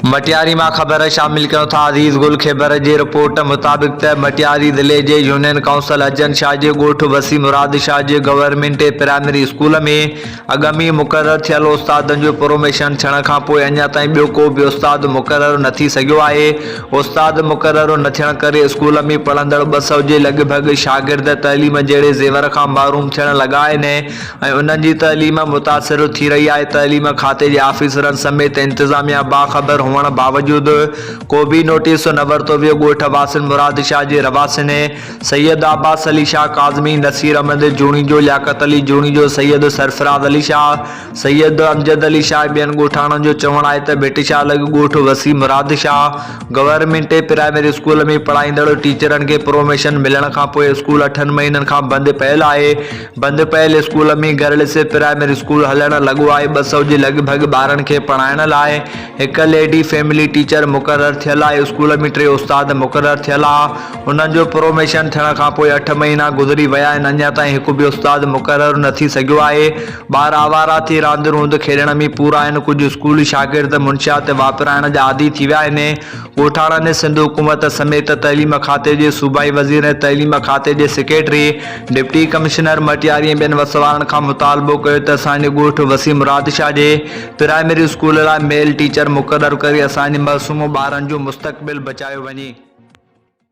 مٽياري مان خبر شامل ڪيون ٿا عزيز گل خيبر جي رپورٽ مطابق ته مٽياري ضلعي جي يونين ڪائونسل اجن شاهه جي ڳوٺ وسي مراد شاهه جي گورنمينٽ پرائمري اسڪول ۾ اڳ ۾ مقرر ٿيل استادن جو پروميشن ٿيڻ کانپوء اڃا تائين ٻيو ڪو به استاد مقرر نه ٿي سگهيو آهي استاد مقرر نه ٿيڻ ڪري اسڪول ۾ پڙهندڙ 200 جي لڳ ڀڳ شاگرد تعليم جهڙي زيور کان محروم ٿيڻ لڳا آهن ۽ انهن جي تعليم متاثر ٿي رهي آهي، تعليم کاتي جي آفيسرن سميت انتظاميا باخبر هئڻ باوجود ڪو به نوٽيس نه ورتو ويو، ڳوٺ واسين مراد شاهه جي رهواسين سيد عباس علي شاهه ڪاظمي، نصير احمد جوڻيجو، لياقت علي جوڻيجو، سيد سرفراز علي شاهه، سيد امجد علي شاهه ۽ ٻين ڳوٺاڻن جو چوڻ آهي ته ڀٽ شاهه لڳ ڳوٺ وسي Murad Shah government primary school ۾ پڙهائيندڙ ٽيچرن کي پروميشن ملڻ کانپوء اسڪول اٺن مهينن کان بند پيل آهي، بند پيل اسڪول ۾ گرلس پرائمري اسڪول هلڻ لڳو آهي، 200 جي لڳ ڀڳ ٻارن کي پڙهائڻ لاء هڪ ليڊي فيملي ٽيچر مقرر ٿيل آهي، اسڪول ۾ ٽي استاد مقرر ٿيل آ، انهن جو پروميشن ٿيڻ کانپوء اٺ مهينا گذري ويا آهن اڃا تائين هڪ به استاد مقرر نه ٿي سگهيو آهي، ٻار آوارا ٿي راند روند کيڏڻ ۾ پورا آهن، ڪجهه اسڪولي شاگرد منشيات واپرائڻ جا عادي ٿي ويا آهن، ڳوٺاڻن سنڌ حڪومت سميت تعليم کاتي جي صوبائي وزير ۽ تعليم کاتي جي سيڪريٽري، ڊپٽي ڪمشنر مٽياري ۽ ٻين وس وارن کان مطالبو ڪيو ته اسان جي ڳوٺ وسيع مراد شاهه جي پرائمري اسڪول لاء ميل ٽيچر مقرر ڪري اسان جي معصوم ٻارن جو مستقبل بچايو وڃي.